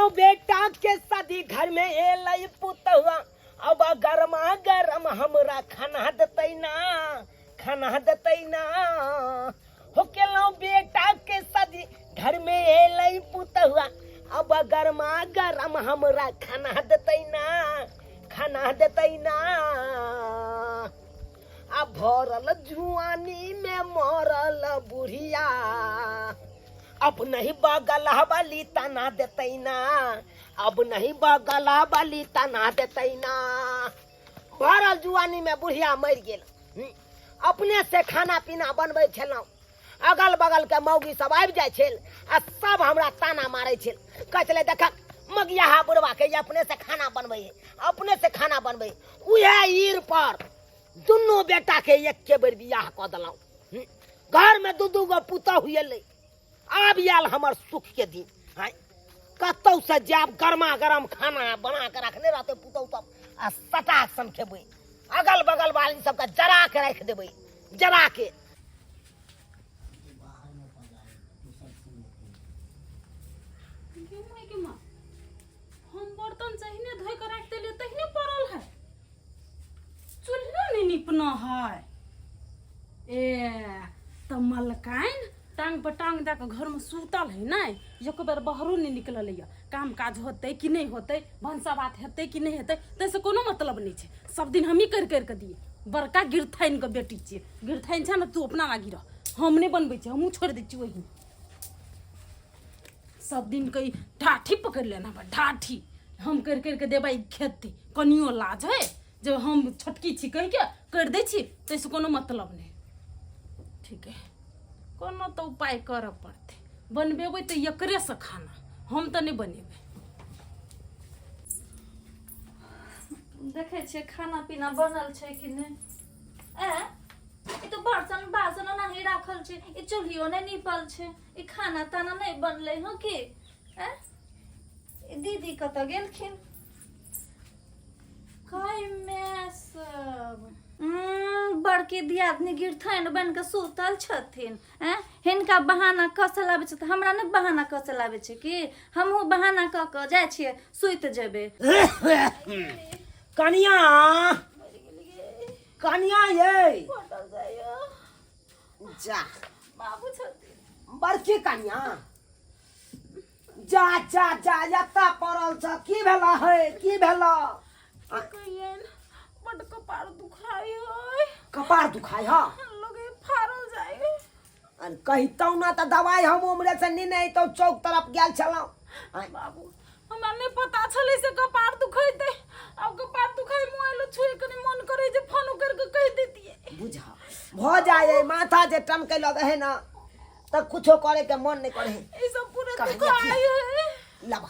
केलहुँ बेटा के शादी, घर में एलै पुतहुआ, अब गरमा गरम हमरा खाना देतै ना, खाना देतै ना। हो केलहुँ बेटा के शादी, घर में एलै पुतहुआ, अब गरमा गरम हमरा खाना देतै ना, खाना देतै ना। आ भरल जुआनी में मरल बुढ़िया, अब नहीं बगल वाली तना देतै ना, अब नहीं बगल वाली तना देतै ना। भरल जुआनी में बुढ़िया मरि गेल। अपने से खाना पीना बनबै छलहुँ, अगल बगल के मौगी सब आबि जाइ छल आ सब हमरा ताना मारै छल, कहै छलै देखक मगियाहा बुढ़वा के, अपने से खाना बनबै है, अपने से खाना बनबै। उएह ईर पर दुनू बेटा के एके बेर बियाह कऽ देलहुँ। घर में दू दू गो पुतहु एलै। आब आयल हमर सुख के दिन। आँय, कतौ से जायब गरमा गरम खाना बना के रखने रहते पुतहु सब आ सटाक सन खेबै, अगल बगल वाली सबके जरा के राखि देबै, जरा के। गे माँ, हम बर्तन जहिने धोइ के राखि देलियै तहिने पड़ल है, चूल्हो नहि निपना है। ए तऽ मलकाइन टांग पर टांग दए कऽ घरमे सुतल है नहि, एक बेर बाहरो नहि निकलल यऽ। काम काज होतै कि नहि होतै, भनसा भात हेतै कि नहि हेतै, ताहिसँ कोनो मतलब नहि छै। सब दिन हमही करि करि कऽ दियै। बड़का गिरथानिके बेटी छियै, गिरथानि छै ने, तू अपना लागी रह, हम नहि बनबै छियै, हमहूँ छोड़ि दै छियै। ओही सब दिन के ढाठी पकड़ि लेना बा ढाठी, हम करि करि के देबै खेतै। कनियो लाज है जे हम छोटकी छी कहि के करि दै छी, ताहिसँ कोनो मतलब नहि। ठीक है, कोनो तऽ उपाय करऽ पड़तै। बनबेबै तऽ एकरेसँ खाना, हम तऽ नहि बनेबै। देखै छियै खाना पीना बनल छै कि नहि। ए ई तऽ बर्तन बासन ओनाही राखल छै, ई चूल्हियो नहि नीपल छै, ई खाना ताना नहि बनलै हँ की? ए ई दीदी कतऽ गेलखिन? कइमे सब बड़की दियादनी गिरथाइन बनि कऽ सुतल छथिन। ऐं हिनका बहाना कऽ लाबै छै तऽ हमरा नहि बहाना कऽ लाबै छै की? हमहूँ बहाना कऽ कऽ जाइ छियै, सुति जेबै। कनिया, कनिया ये जा बाबू छथिन। बड़की कनिया, जा जा जा, एतऽ पड़ल छ, की भेला है, की भेला? कहियन, बड कपार दुखाइ है। कपार दुखाइ है? लगे फाड़ल जाइ। अरे कहितौ ना तऽ दवाइ हम उम्हरे से नेने अइतौ, चौक तरफ गेल छलहुँ। बाबू, हमरा नहि पता छलै से कपार दुखैतै। आब कपार दुखाइ मोबाइल छुए कनि मन करै जे फोन करके कहि दैतियै। बुझ भऽ जाइ माथा जे टनकै लगे है ना तऽ कुछो करे के मन नहि करे है। ई सब पूरा कहानी दुखाइ है। लाबा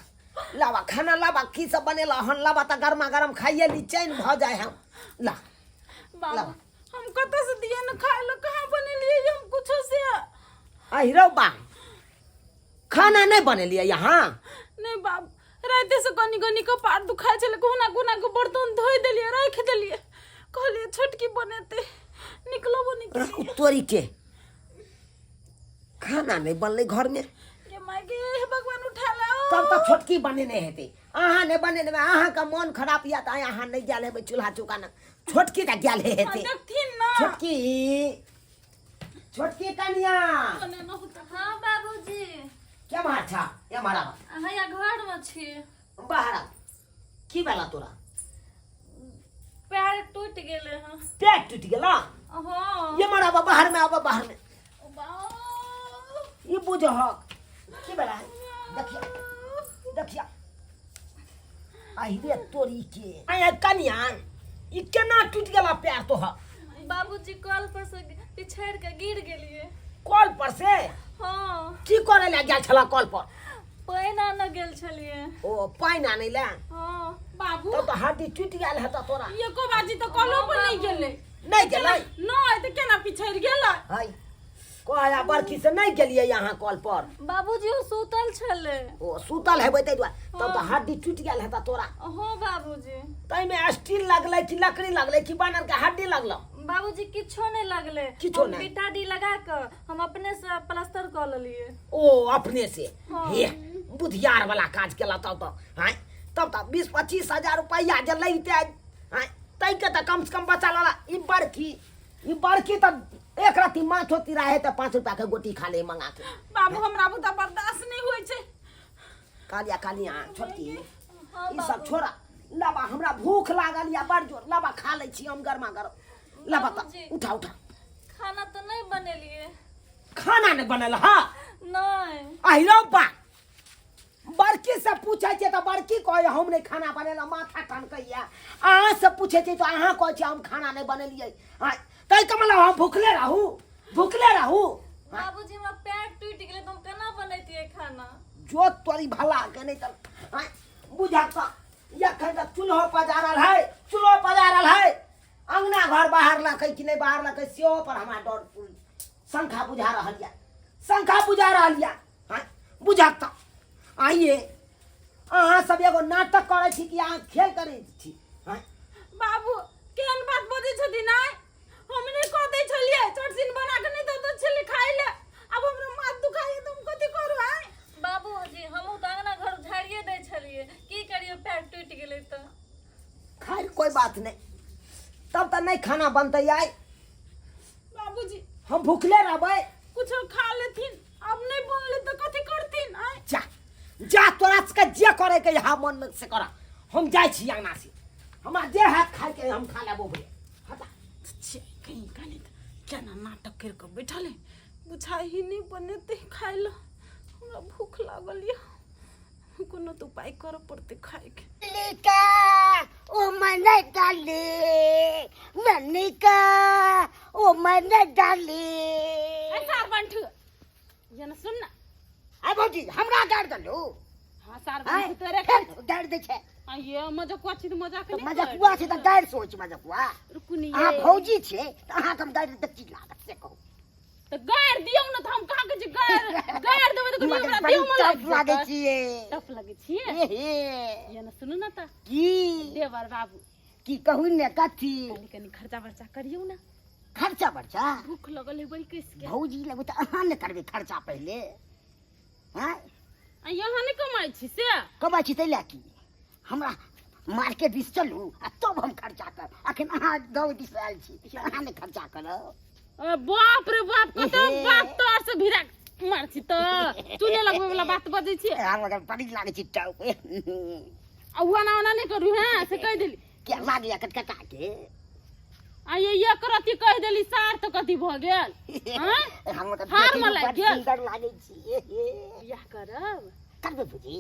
लाबा खाना लाबा, की सब बनेला हन लाबा तऽ गरमा गरम खाइए ली, चैन भऽ जाए हम। ला। बाबू, लाबा। हम कतऽ से दिए न खाए ला, कहाँ बनेलियै हम कुछो से? आहि रौ बा, खाना नहि बनेलियै यहाँ? नहीं बाबू, राते से कनी कनी कपार दुखाइ छलै, कहुना कहुना के बर्तन धोइ देलियै, राखि देलियै, कहलियै छोटकी बनेतै, निकलबो नहि केलियै। तोरी के, खाना नहि बनलै घरमे। गे माय गे, हे भगवान, उठा लाओ। तब तऽ छोटकी बनेने हेतै, अहाँ नहि बनेने हेबै। अहाँके मन खराब यऽ तऽ अहाँ नहि गेल हेबै चूल्हा चौका ने, छोटकी तऽ गेल हेतै। हाँ, देखथिन ना। छोटकी, छोटकी कनिया। बनेना होता। हाँ बाबूजी। केम्हर छा? एम्हर आब। हैया घरमे छी। बाहर आब। की भेला तोरा? पैर टूटि गेलै हँ। पैर टूटि गेला? हाँ। ये मरा आब बाहर में, आब बाहर में। बाबू। ई बुझहक की भेला है? देखिया देखिया, आहिरे तोरी के, आय कनिया, ई केना टूटि गेला पैर तोहर? बाबूजी, कल पर से पिछड़ के गिर गेलिए। कल पर से? हाँ। की करे ला गेल छला कल पर? पानि आनऽ गेल छलियै। ओ पानि आनै ला? हाँ। बाबू, तब तऽ हड्डी टूटि गेल हेतऽ तोरा। एको बाजी तऽ कलो पर नहि गेलै। नहि गेलै? नहि तऽ केना पिछड़ि गेलै? हाय, कहला बरखी से नहि गेलियै अहाँ कल पर? बाबूजी, ओ सुतल छलै। ओ सुतल हेबै ताहि दुआरे। तब तऽ हड्डी टूटि गेल हेतऽ तोरा। हाँ बाबूजी। ताहिमे स्टील लगलै कि लकड़ी लगलै कि बानर के हड्डी लगल? बाबूजी, किछो नहि लगलै। किछो हम नहि? बीटाडी लगा कऽ हम अपने से प्लास्टर कऽ लेलियै। ओ अपने से? हाँ। हे, बुधियार वाला काज केला तब तऽ आँय, तब तऽ 20-25 हजार रुपैआ जे लैते आँय, ताहिके तऽ कम से कम बचा लेला। ई बड़की, ई बड़की तऽ एक रत्ती माथो तिराहे तऽ 5 रुपया के गोटी खा ले मंगा के। बाबू, हमरा बुता बर्दाश्त नहि होइ छै। कालिया, कालिया, छोटकी। हाँ। ई सब छोड़ा, लाबा, हमरा भूख लागल या बड़ जोर, लाबा खा लै छी हम गरमा गरम, लाबा तऽ। बाबूजी। उठा, उठा। खाना तऽ नहि बनेलियै। खाना नहि बनल? हाँ। नहि। अहिरो बा, बड़की से पूछै छियै तऽ बड़की कहै हम नहि खाना बनेला, माथा टनकैया। अहाँ से पूछै छियै तऽ अहाँ कहै छियै हम खाना नहि बनेलियै। आँय, ताहिके मतलब हम भुखले रहू, भुखले रहू? बाबूजी, हमरा पैर टूटि गेलै तऽ हम केना बनैतियै खाना? जो तोरी भला के, नहीं तऽ आँय, बुझा तऽ एखन तक चूल्हो पजारल है, चूल्हो पजारल है, अंगना घर बाहर लकै कि नहि बाहर लकै सेहो पर हमरा डर शंखा बुझा रहल यऽ, शंखा बुझा रहल यऽ। आँय, बुझा तऽ आइए अहाँ सब एगो नाटक करै छी कि अहाँ खेल करै छी? आँय? बाबू, केहन बात बजै छथिन? आइ हम नहि कह दै छलियै, चटसिन बना के नहि दऽ दै छलियै खाइ लए। आब हमरा माथ दुखाइए तऽ हम कथी करू आइ? बाबूजी, हमहूँ तऽ अंगना घर झाड़िए दै छलियै, की करियै, पैर टूटि गेलै तऽ। खैर, कोई बात नहीं, तब तऽ नहि खाना बनतै आइ। बाबूजी। हम भूखले रहबै। कुछो खा लेथिन, आब नहि बनलै तऽ कथी करथिन आइ? जा, जा, तोरा सबके जे करे के यहाँ मन में से करा, हम जाइ छी अंगना से, हमरा जे हाथ खाए के हम खा लेबो भैया, हटा। छे, कहीं कहीं तऽ केना नाटक करि कऽ बैठल है, बुझाइ ही नहि बनेतै खाइ लए। हमरा भूख लागल यऽ, कोनो तऽ उपाय करऽ पड़तै खाइके। मल्लिका, ओ मन डाली, मल्लिका, ओ मन डाली। ए सार बंठू, ये ना सुन ना। आय भौजी, हमरा गाड़ि देलू? हाँ सार आय, बंठू, तोरे फेर गाड़ि दै छै। आ ये मजकुआ छी तऽ मजाक तऽ नहि मजकुआ छै तऽ गाड़ि सोच मजकुआ। रुकू ने। अहाँ ये भौजी छियै तऽ अहाँके हम गाड़ि तऽ की लागत से कहू। तऽ गारि दियौ ने, तऽ हम कहाँ कहै छी गारि गारि देबै तऽ कनि मगर हमरा बड़ी देह मे टफ लागि लागै जेतै। छियै। टफ लगै छियै। एहे। ये ने सुनू ने तऽ। की? देवर बाबू। की कहू ने, कथी? कनि कनि खर्चा बर्चा करियौ ने। खर्चा बर्चा? भूख लगल है बड़ी कस के। भौजी लगू तऽ अहाँ ने करबै खर्चा पहिले, आँय? आ यहाँ नहि कमाइ छी से? कमाइ छी ताहि लए की, हमरा मार्केट दिस चलू आ तब हम खर्चा कर। अखन अहाँ गाँव दिस आयल छी, अहाँ ने खर्चा करब। अ, बाप रे बाप, कत एहे। बात तोर से भिड़ा मार छी तऽ चूने लगबै वाला बात बजै छी। हम अगर बड़ी लागै छी टॉप। आ ओना ओना नहि करू, हैं, से कहि देली। क्या लागैया कटकटा के? आ ये एक रति कहि देली सार तऽ कथी भऽ गेल? आँय? हम तऽ हार देखैमे मे लागि बड़ गेल। सुन्दर लागै छी, एहे। बियाह करब? करबै भौजी,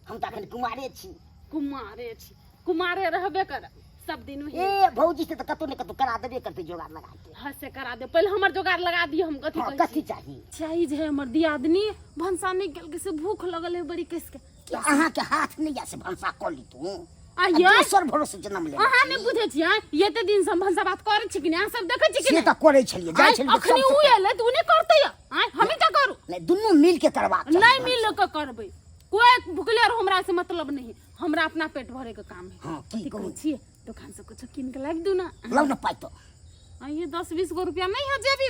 हम तऽ अखन कुमारे छी। कुमारे छी, कुमारे रहबे करब सब दिन वही। ए भौजी, से तऽ कतौ ने कतौ करा देबे करतै जोगाड़ लगा के। हाँ, से करा दे, पहिले हमर जोगाड़ लगा दिअ, हम कथी हाँ। कहै कथी छी? चाही? चाही जे हमर दियादनी भनसा नहि केलकै से भूख लगल है बड़ी कस के। तऽ अहाँके हाथ नहि यऽ से भनसा कऽ ली तू? आ ये दोसर भरोसे जन्म ले। अहाँ नहि बुझै छियै आँय? एते दिन से हम भनसा बात करै छी कि नहि, अहाँ सब देखै छी कि से नहि? तऽ करै छलियै, जाइ आँय, छलियै अखनी सब उ एलै तऽ उ नहि करतै आँय, हमी का करू? नहि, दुनू मिल के करबाक चाही। नहीं मिल के करबै, कोई भुखले रहो हमरा से मतलब नहीं, हमरा अपना पेट भरे के काम है। हाँ, की कथी कहू? कहै छियै, दुकान से कुछ कीन के लाबि दू ना। लाउ ने पाइ तऽ। आ ये 10-20 गो रुपया नहीं है जेबी?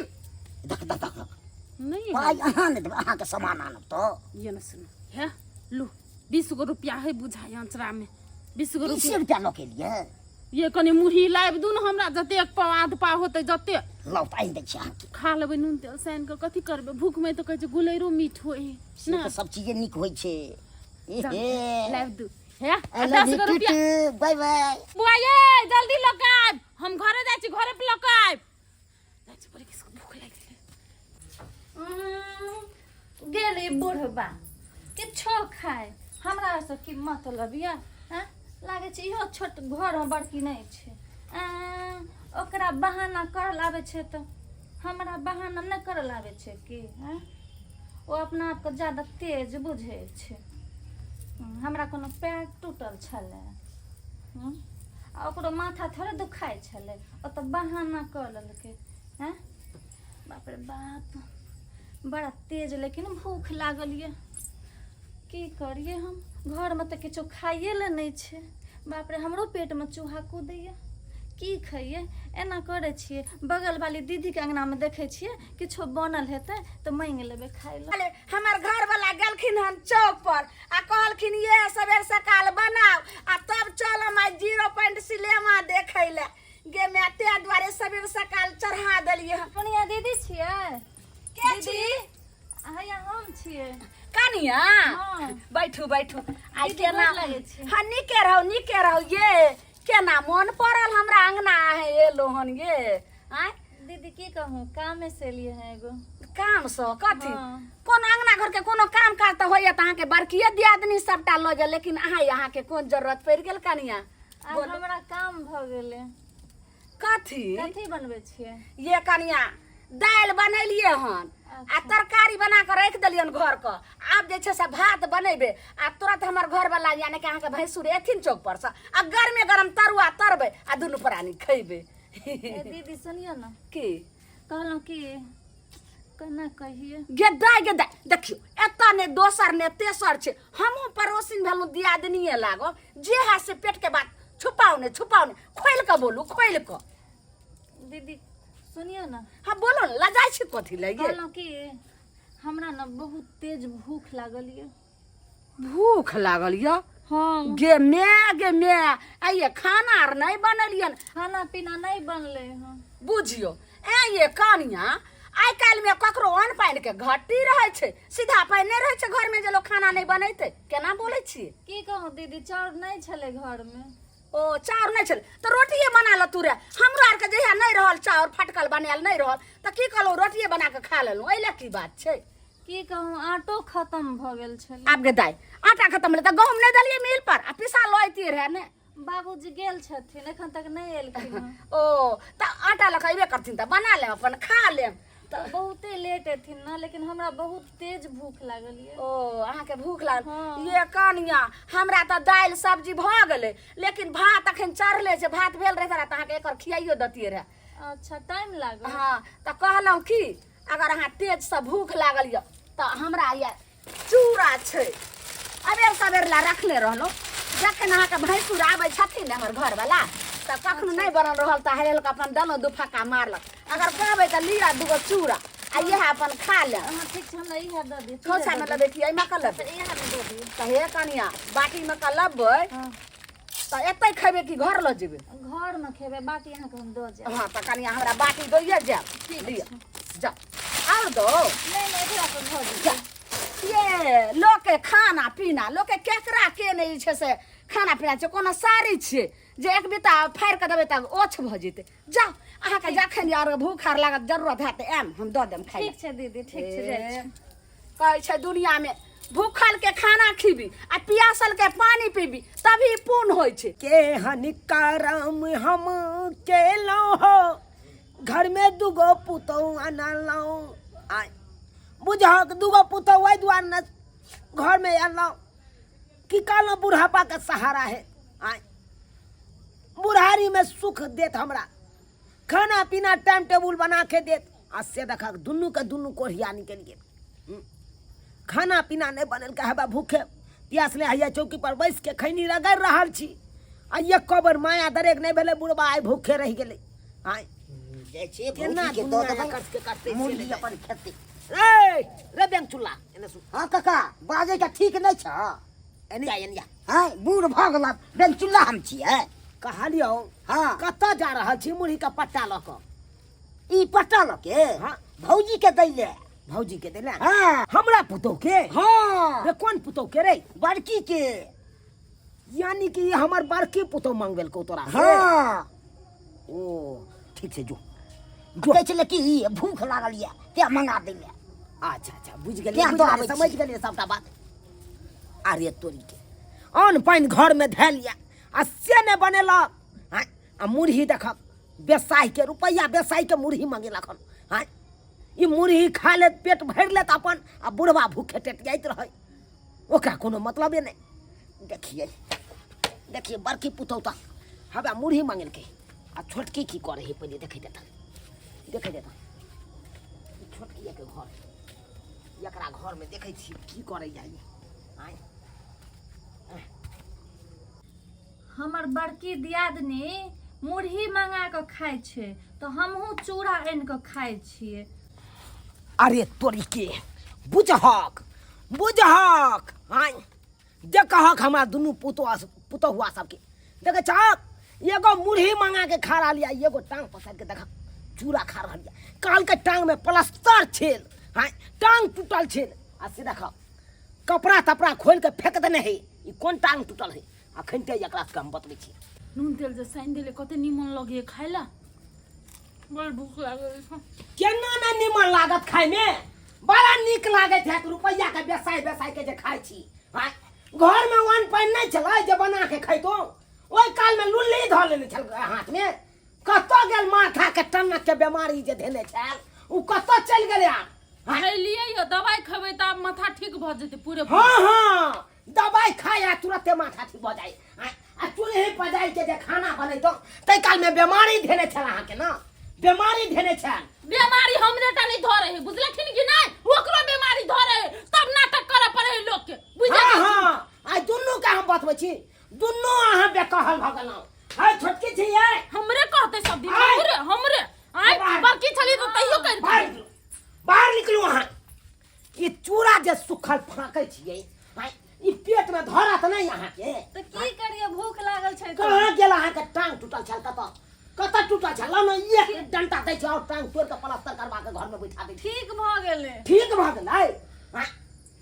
देख देख देख देख। नहीं है। पाइ अहाँ नहि देबै, अहाँके सामान आनब तऽ। ये न सुनो, है लू, 20 गो रुपया है, बुझाय अंचरा में 20 गो 20 रुपया। रुपया लऽ के एलियै? ये कनि मुरही लाबि दू ने हमरा, जते एक पाव आध पाव होतै जते। लाउ तऽ, आनि दै छी अहाँके। खा लेबै नून तेल सानि कऽ, कथी करबै, भूख में तऽ कहै छै गुलैरो मीठ होइ है। से तऽ सब चीजे नीक होइ छै, एहे। लाबि दू हे आ I love 10 you go रुपया। टूटू, बाय बाय। बुआ ये जल्दी लऽ के आबि, हम घरे जाइ छी, घरे पर लऽ के आबि जाइ छी, बड़ी किसको भूख लागि गेलै। गेली बुढ़बा किछो खाय, हमरा से की मतलब यऽ? आँय, लागै छै इहो छोट घरमे बड़की नहि छै। आँय, ओकरा बहाना करल आबै छै तऽ हमरा बहाना नहि करल आबै छै की? आँय, ओ अपना आपके ज्यादा तेज बुझै छै। हमरा कोनो पैर टूटल छलै आ ओकरो माथा थोड़े दुखाइ छलै, ओ तऽ बहाना कऽ लेलकै। आँय, बाप रे बाप, बड़ा तेज, लेकिन भूख लागल यऽ, की करियै हम? घरमे तऽ किछो खाइए लए नहि छै। बाप रे, हमरो पेटमे चूहा कूदैए। की खइयै एना करै छियै बगल वाली दीदीके अङ्गनामे देखै छियै किछो बनल हेतै तऽ माँगि लेबै खाय लए अरे, हमर घर वाला गेलखिन हन चौक पर आ कहलखिन ये सवेर सकाल बनाओ आ तब चलम आइ जीरो पॉइंट सिनेमा देखै लए गे मैं ते दुआरे सवेर सकाल चढ़ा देलियै हन कनिया दीदी छियै के दीदी छी हैया हम छियै कनिया हाँ। बैठू बैठू आइ दीदी, केना गोर लागै छी। हाँ नीके रहू नीके रहू ये केना मोन पड़ल हमरा अंगना है एलो हन ये आँय दीदी की कहूँ कामे से एलियै हँ एगो काम से कथी हाँ। कोनो अंगना घर के कोनो काम काज तऽ होइया तऽ अहाँके बड़किए दियादनी सबटा लऽ जाय लेकिन अहाँ अहाँके कोन जरूरत पड़ि गेल कनिया आब हमरा काम भऽ गेलै कथी कथी बनबै छियै ये कनिया दालि बनेलियै हन आ तरकारी बना कऽ राखि देलियन घर के आब जे छै से भात बनेबै आ तुरंत हमर घरवाला यानी कि अहाँके भैंसुर एथिन चौक पर से आ गरमे गरम तरुआ तरबै आ दुनू प्राणी खैबै ए दीदी सुनियौ ने की कहलहुँ कि केना कहियै गे दाय गे दाय देखियौ एतऽ ने दोसर ने तेसर छै हमहूँ पड़ोसिन भेलहुँ दियादनीए लागब जे है से पेट के बात छुपाउ ने छुपाउ ने खोलि कऽ बोलू खोलि कऽ दीदी सुनियौ ने हाँ बोलो ने लजाइ छी कथी लए ये कहलहुँ कि हमरा ने बहुत तेज भूख लागल यऽ भूख लागल यऽ हाँ गे my गे my आइये खाना आर नहि बनेलियन खाना पीना नहि बनलै हँ बुझियो ए ये कनिया आइ काल्हि में ककरो अन्न पानि के घटी रहै छै सीधा पानि नहि रहै छै घर में जे लोग खाना नहि बनेतै केना बोलै छियै की कहूँ दीदी चाउर नहि छलै घरमे ओ चाउर नहि छलै तऽ रोटिए बना लऽ तू रे हमरो आरके जहिया नहि रहल चाउर फटकल बनायल नहि रहल तऽ की कहलहुँ रोटिए बना कऽ खा लेलहुँ एहि लए की बात छै की कहूँ आटो खत्म भऽ गेल छलै आब गे दाइ आटा खत्म भेलै तऽ गहूँम नहि देलियै मिल पर आ पिसा लऽ अइतियै रहए ने बाबूजी गेल छथिन एखन तक नहि एलखिन हँ ओ तऽ आटा लऽ कऽ अयबे करथिन तऽ बना लेब अपन खा लेब तऽ बहुते लेट एथिन ने लेकिन हमरा बहुत तेज भूख लागल यऽ ओ अहाँके भूख लागल हँ। ये कनिया हमरा तऽ दालि सब्जी भऽ गेलै लेकिन भात अखन चढ़ले छै भात भेल रहै तऽ अहाँके एकर खियाइयो दैतियै रहए अच्छा टाइम लागल हँ तऽ कहलहुँ की अगर अहाँ तेजसँ भूख लागल यऽ तऽ हमरा यऽ चूड़ा छै अबेर सबेर ला रखले रहलहुँ जखन अहाँके भैंसुर आबै छथिन ने हमर घरवला तऽ कखनो नहि बनल रहल तऽ हेल कऽ अपन देलहुँ दू फक्का मारलक अगर कहबै तऽ लिअ दूगो चूड़ा आ इएह अपन खा लेब अहाँ ठीक छै हमरा इएह दऽ दिअ चूड़े खोछामे दऽ लेबै कि एहिमे कऽ लेबै दिअ। इएह मे दऽ दिअ तऽ हे कनिया बाटीमे कऽ लेबै हँ तऽ एतै खेबै कि घर लऽ जेबै घरमे खेबै बाटी अहाँके हम दऽ जायब हँ तऽ कनिया हमरा बाटी दैए जायब लिअ जाउ आओर दो नहि नहि एकरा पर भऽ जेतै ये लोकके खाना पीना लोकके केकरा के नहि जे छै से खाना पीना छै कोनो साड़ी छियै जे एक बिता फाड़ि कऽ देबै तऽ ओछ भऽ जेतै जाउ अहाँके जखन आर भूख आर लागत जरूरत हैत तऽ आयब हम दऽ देब खाइ ठीक छै दीदी ठीक छै जाइ छी कहै छै दुनियामे भूखल के खाना खीबी आ पियासल के पानी पीबी तभी पुण्य होइ छै केहन करम हम केलहुँ हो घरमे दूगो पुतहु अनलहुँ आ बुझहक दूगो पुतहु एहि दुआरे ने घरमे अनलहुँ कि कहलहुँ बुढ़ापाके सहारा है आय बुढ़ारीमे सुख देत हमरा खाना पीना टाइम टेबुल बना के देत आ से देखक दुनूके दुनू कोढ़िया निकलि गेल खाना पीना नहि बनेलकै हेबा भूखे प्यास ले हैया चौकी पर बैस के खैनी रगड़ि रहल छी आ एको बेर माया दरेग नहि भेलै बुढ़बा आइ भूखे रहि गेलै आइ जाइ छियै केना भौजी के दऽ दुनिया देबै एकर के करतै से मुर्गी नहि अपन खेतै रे रे बैंक चुल्ला एने सुन हँ काका बाजै के ठीक नहि छ एने आ एने आ हँ बूढ़ भऽ गेल बेंचुल्ला हम छियै कहलियौ हँ कतऽ जा रहल छी मुरही के पट्टा लऽ कऽ ई पट्टा लऽ के हँ। भौजी के दै ले भौजी के देला हँ हमरा पुतोह के हँ रे कोन पुतोह के रे बड़की के यानी कि ई हमर बड़की पुतोह मंगबेलकौ तोरा से? हँ ओ ठीक छै जो जो कहै छलै कि भूख लागल यऽ तें मंगा दै ले अच्छा अच्छा बुझि गेलियै तें बुझि दऽ गेलियै, आबै छी। समझि गेलियै सबटा बात अरे तोरी के अन्न पानि घरमे धयल यऽ आ से नहि बनेलक आँय आ मुरही देखक बेसाहिके रुपैआ बेसाहिके मुरही मंगेलक हन आँय ई मुरही खा लेत पेट भरि लेत अपन आ बुढ़वा भूखे टेटियाइत रहै ओकरा कोनो मतलबे नहि देखियै देखियै बड़की पुतहु तऽ हवा मुरही मंगेलकै आ छोटकी की करै है पहिले देखै देता देखै देता ई छोटकीएके घर एकरा घरमे देखै छी की करै जाइ आँय हमर बड़की दियादनी मुरही मंगा कऽ खाइ छै तऽ हमहूँ चूड़ा आनि कऽ खाइ छियै। अरे तोरी के बुझहक बुझहक, आय देखहक हमरा दुनू पुतोह पुतोहुआ सबके देखे छहक, एगो मुरही मंगा के खा रहल यऽ, एगो टांग पसारि के देखक चूड़ा खा रहल यऽ। काल के टांग में प्लास्टर छेल, आय टांग टूटल छेल, आ से देखक कपड़ा तपड़ा खोल के फेंक देने है। ई कोन टांग टूटल है? अखन ते एकरा सबके हम बतबै छी। नून तेल जे सानि देले कते नीमन लगे खाय ला, बड़ भूख लागल छै। केना ने नीमन लागत खाय में, बड़ा नीक लागैत हैत रुपैआ के बेसाय बेसाय के जे खाय छी। आँय, घर में अन्न पानि नहि छलै जे बना के खैतहुँ, ओहि काल में लुल्ली धऽ लेने छल हाथ में। कतऽ गेल माथा के टनक के बेमारी जे धेने छल, ओ कतऽ चलि गेलै आब? आँय? खैलियै यौ, दवाइ खेबै तऽ आब माथा ठीक भऽ जेतै पूरे। हाँ हाँ, दवाइ खाय आ तुरते माथा ठीक भऽ जाय। आँय, आ चूल्हे पजारि के जे खाना बनैतहुँ ताहि काल में बेमारी धेने छल अहाँके ने, बेमारी धेने छल। बेमारी हमरे टा नहीं धरे है, बुझलखिन कि नहीं? ओकरो बेमारी धरे है, तब नाटक करे पड़े है लोग के, बुझल? हाँ हाँ, आइ दुनू के हम बतबै छी, दुनू अहाँ बेकहल भऽ गेलहुँ। है छोटकी छी ये हमरे कहते सब दिन। आइ। हमरे हमरे आइ बाहर। बड़की छली तो तैयो कर बाहर निकलू, बाहर निकलू अहाँ। ई चूड़ा जे सुखल फाँकै छियै, आँय, ई पेट में धरत नहि अहाँके। तऽ की करियै, भूख लागल छै तऽ। कहाँ गेल अहाँके टांग टूटल छल? कतऽ कतऽ टूटल छल? लाउ ने एक डंटा दै छै और टांग तोड़ि कऽ प्लास्टर करवा के घर में बैठा दै छी। ठीक भऽ गेलै। ठीक भऽ गेलै? आँय,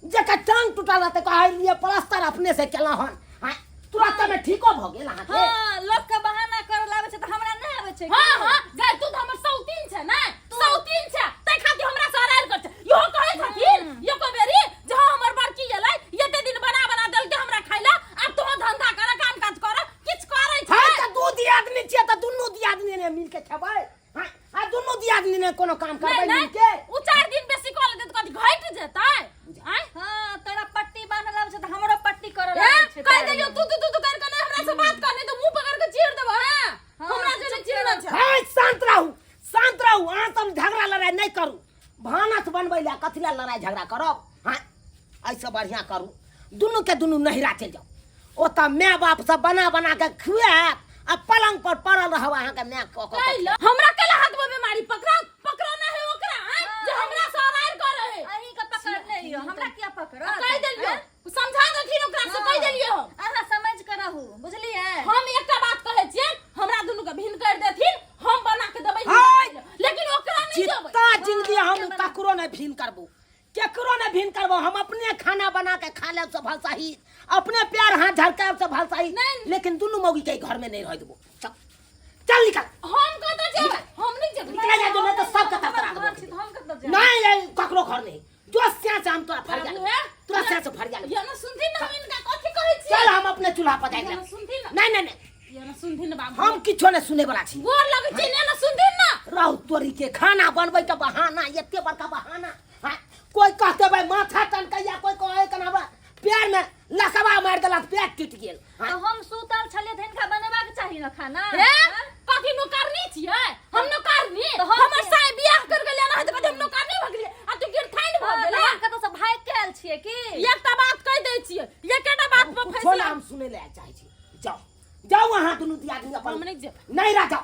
जेकर टांग टूटल रहतै कहै लिए प्लास्टर अपने से केलहुँ हन, आँय, तुरंत में ठीको भऽ गेल अहाँके? हाँ, लोक के बहाना करे लाबै छै तऽ हमरा नहि आबै छै की? हाँ हाँ गै, तू तऽ हमर सौतीन छै ने, सौतीन छै, तै खातिर हमरा से अड़ायल कर छै। इहो कहै छथिन एको बेरी जे हाँ हमर बड़की एलै, एते दिन बना बना देलकै हमरा खाइ ला, आब तोहो धंधा कर, काम काज कर, किछु करै छै? है तऽ दू दियादनी छियै तऽ दुनू दियादनी ने मिल के खेबै, हाँ, आ दुनू दियादनी ने कोनो काम करबै नहीं, मिल के? ओ 4 दिन बेसी कऽ लेतै तऽ कथी घटि जेतै? आँय? हाँ, तोरा पट्टी बान्हल आबै छै तऽ हमरो पट्टी करऽ ए, लागै छै। कहि देलियौ तू तू तू तू कर के नहीं हमरा से बात कर, नहीं तऽ मुंह पकड़ के चीर देबो। हाँ, हाँ, हमरा जे चुप चिरना छै। है शांत रहू, शांत रहू, अहाँ सब झगड़ा लड़ाई नहि करू। भानस बनबै लए कथी लए लड़ाई झगड़ा करब? हाँ, एहिसँ बढ़िआँ करू दुनू के दुनू नहिरा चलि जाउ, ओतऽ माय बाप सब बना बना के खुआएत आ पलंग पर पड़ल रहब अहाँके माय कऽ कऽ कैला हमरा कैला हाथ में बीमारी पकड़ा पकड़ा ना है ओकरा, आँय, जे हमरा से अरार करे है। अहीं के पकड़ने यौ, हमरा किया पकड़त? कहि देलियौ, समझा देथिन ओकरा से, कहि देलियौ हम। अहाँ समझ के रहू, बुझलियै? हम एकटा बात कहै छियै, हमरा दुनू के भिन्न कर देथिन, हम बना के देबै हिनका हाय! खाइ लए, लेकिन ओकरा नहि देबै। जितना जिंदगी हम ककरो नहि भिन्न करबो, केकरो नहि भिन्न करबो। हम अपने खाना बना के खा लेब से भल सही, अपने प्यार हाथ झड़कायब से भल सही, नहीं। लेकिन दुनू मौगी के घर में नहीं रह देबो। चल चल निकल। हम कतऽ जेबै? हम नहि जेबै। निकल जा, जो नहीं तो सबके तरतरा हमर घर छी देबो। तऽ हम कतऽ जायब? नहीं, नहीं, ककरो घर नहीं, जो स्या से हम तोरा फरिया बाबू लेब, हे, तोरा स्या से फरिया लेब। ये ना सुनथिन ना, हम इनका कथी कहै छियै? चल हम अपने चूल्हा पर जाय ये ना लेब। सुनथिन ना। नहीं नहीं नहीं, ये ना सुनथिन ना बाबू। हम किछो नहीं सुने वाला छी। गोर लगै छी ने, ना सुनथिन ना। रहु तोरी के, खाना बनबै के बहाना, एते बड़का बहाना। हाँ, कोई कहते भाई माथा टनकैया, कोई कहे कना हमरा पैर में लकवा मारि देलक, पैर टूटि गेल। हाँ, तऽ हम सुतल छलियै तऽ हिनका बनेबाक चाही ने खाना। ए, कथी नौकरनी छियै? हम नौकरनी? तऽ हम हमर के- साय बियाह कर गेलै ना, तऽ कथी हम नौकरनी भऽ गेलियै? आ तू गिरथाइन भऽ हाँ, गेलै। तऽ हम कतौ से भागि के आयल छियै की? एकटा बात कहि दै छियै, एकेटा बात पर कुछो फैसला ना हम सुनै लए चाहै छी। जाउ जाउ अहाँ दुनू दियादनी अपन। हम नहि जेबै। नहीं रह जाउ।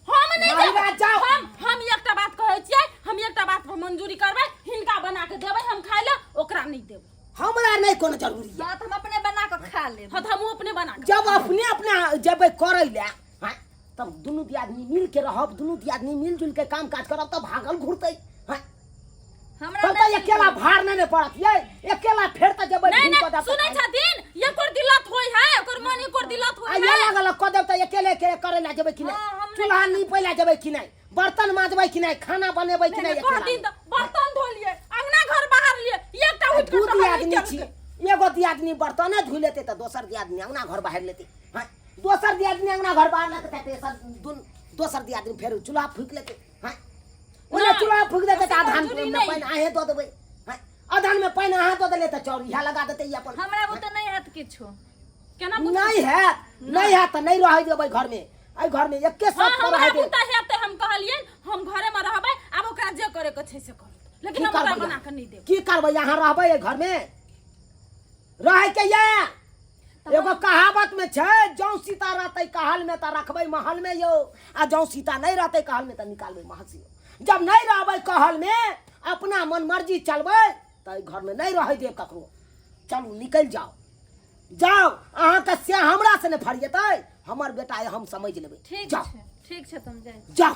हम नहि नहीं जेबै। रह जाउ। हम एकटा बात कहै छियै, हम एकटा बात पर मंजूरी करबै, हिनका बना के देबै हम खाय लए, ओकरा नहि देबै। हमरा नहीं कोनो जरूरी है। हाँ, तऽ हम अपने बना कऽ खा लेब। हाँ, तऽ हमहूँ अपने बना के। जब अपने अपने जेबै करै लए, हाँ, तब दुनू दियादनी मिल के रहब, दुनू दियादनी मिलजुल के काम काज करब तब भागल घुरतै। हाँ, हमरा तब तऽ नहि अकेला भार नहि ने पड़त ये, अकेला फेर तऽ जेबै नहीं घूम नहीं कऽ देब तऽ सुनै छथिन, एकर दिलत होय है, ओकर मन एकर दिलत आ होय ये है। लागल कऽ देब तऽ अकेले अकेले करै लए जेबै कि नहि? हाँ, हम नहि चूल्हा नीपै लए जेबै कि नहि? बर्तन माजबै कि नहि? खाना बनेबै कि नहीं, नहि? नहीं, अकेला कहथिन तऽ बर्तन धो लिए, अंगना घर बाहर लिए, एकटा उठि दू कऽ टहल दियादनी नहि छी, केलकै। एगो दियादनी बर्तने धोइ लेतै तऽ दोसर दियादनी अंगना घर बाहर लेतै। हाँ, दोसर दियादनी अंगना घर बाहर लेतै तऽ तेसर दोसर दियादनी फेर चूल्हा फूकि लेतै। हाँ, ओने नहि, चूल्हा फूकि देतै तऽ आधान मजदूरी में नहि। पानि अहें दऽ देबै। हाँ, आधान में पानि अहाँ दऽ देलियै तऽ चाउर इएह लगा देतै ई अपन। हमरा बुते नहि हैत किछो। केना बुझ- नहि हैत, नहि हैत तऽ नहि रहै देबै घर में, एहि घर में एके हाँ, साथ हमरा रहै देब। बुता हैत तऽ हम कहलियनि हम घरे में रहबै, आब ओकरा जे करे के छै से करत, लेकिन की हम ओकरा करबै बना के नहि देब। की करबै? यहाँ रहबै एहि घर में रहै के ये एगो कहावत में छै, जौं सीता रहतै कहल में तऽ रखबै महल में यौ, आ जौं सीता नहि रहतै कहल में तऽ निकालबै महल से यौ। जब नहि रहबै कहल में, अपना मन मर्जी चलबै तऽ एहि घर में नहि रहै देब ककरो। चलू निकलि जाउ, जाउ। अहाँके से हमरा से नहि फरिएतै, हमर बेटा अइ, हम समझ लेबै। ठीक जाउ। छै, ठीक छै, तुम जाए जाउ।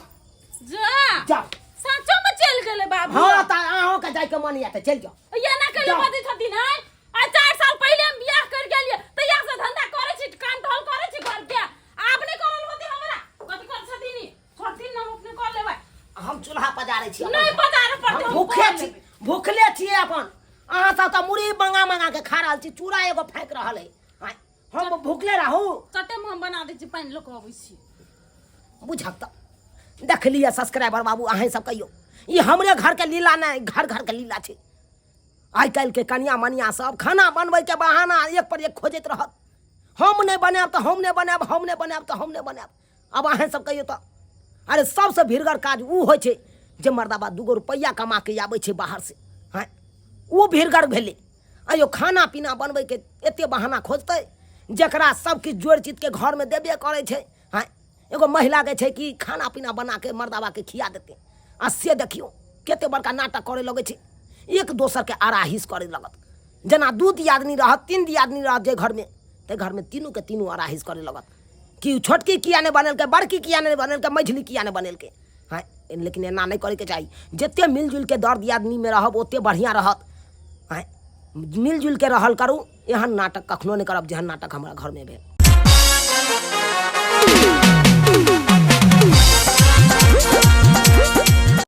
जा। जाउ। साँचो में चलि गेलै बाबू। हाँ, तऽ अहाँके जाइके मन यऽ तऽ चलि जाउ। ये ना कैले जाउ। बजै छथिन आइ? आइ 4 साल पहिले हम बियाह कर गेलियै, तहिया से धंधा करै छी, काम टहल करै छी घर के। आब नहि करल होतै हमरा। कथी करै छथिन ई? छोड़थिन न, हम अपने कर लेबै। हम चूल्हा पजारै छी अपन। नहि पजारऽ पड़तै, हम हम भूखे कर छी, लेबै। भूखले छियै अपन। अहाँ सब तऽ मुरही मंगा मंगा के खा रहल छी, चूड़ा एगो फाँकि रहल है। आँय, हम भूखले रहू? चटे में हम बना दै छी, पानि लऽ कऽ अबै छी। बुझक तऽ देख लिअ सब्सक्राइबर बाबू, अहें सब कहियौ, ई हमरे घर के लीला नहि, घर घर के लीला छै। आइ काल्हि के कनिया मनिया सब खाना बनबै के बहाना एक पर एक खोजैत रहत। हम नहि बनायब तऽ हम नहि बनायब, हम नहि बनायब तऽ हम नहि बनायब। आब अहें सब कहियौ तऽ, अरे सबसँ भिड़गर काज उ होइ छै जे मर्दाबा 2 गो रुपैआ कमा के आबै छै बाहर से, हँ, उ भिड़गर भेलै। अयो खाना पीना बनबैके एते बहाना खोजतै, जकरा सब किछु जोड़ि चितके घरमे देबे करै छै। हँ, एगो महिलाके छै कि खाना पीना बनाके मर्दाबाके खिया देतै, आ से देखियौ कते बड़का नाटक करे लगै छै, एक दोसरके आराहिस करे लगत। जेना 2 दियादनी रहत, 3 दियादनी रहत जे घरमे, ताहि घरमे तीनूके तीनू आराहिस करे लगत कि छोटकी किया नहि बनेलकै, बड़की किया नहि बनेलकै, मझिली किया नहि बनेलकै। हँ, लेकिन एना नहि करैके चाही। जते मिलजुलिके दर दियादनीमे रहब ओते बढ़िआँ रहत। हँ, मिलजुलिके रहल करू, एहन नाटक कखनो नहि करब जेहन नाटक हमरा घरमे भेल।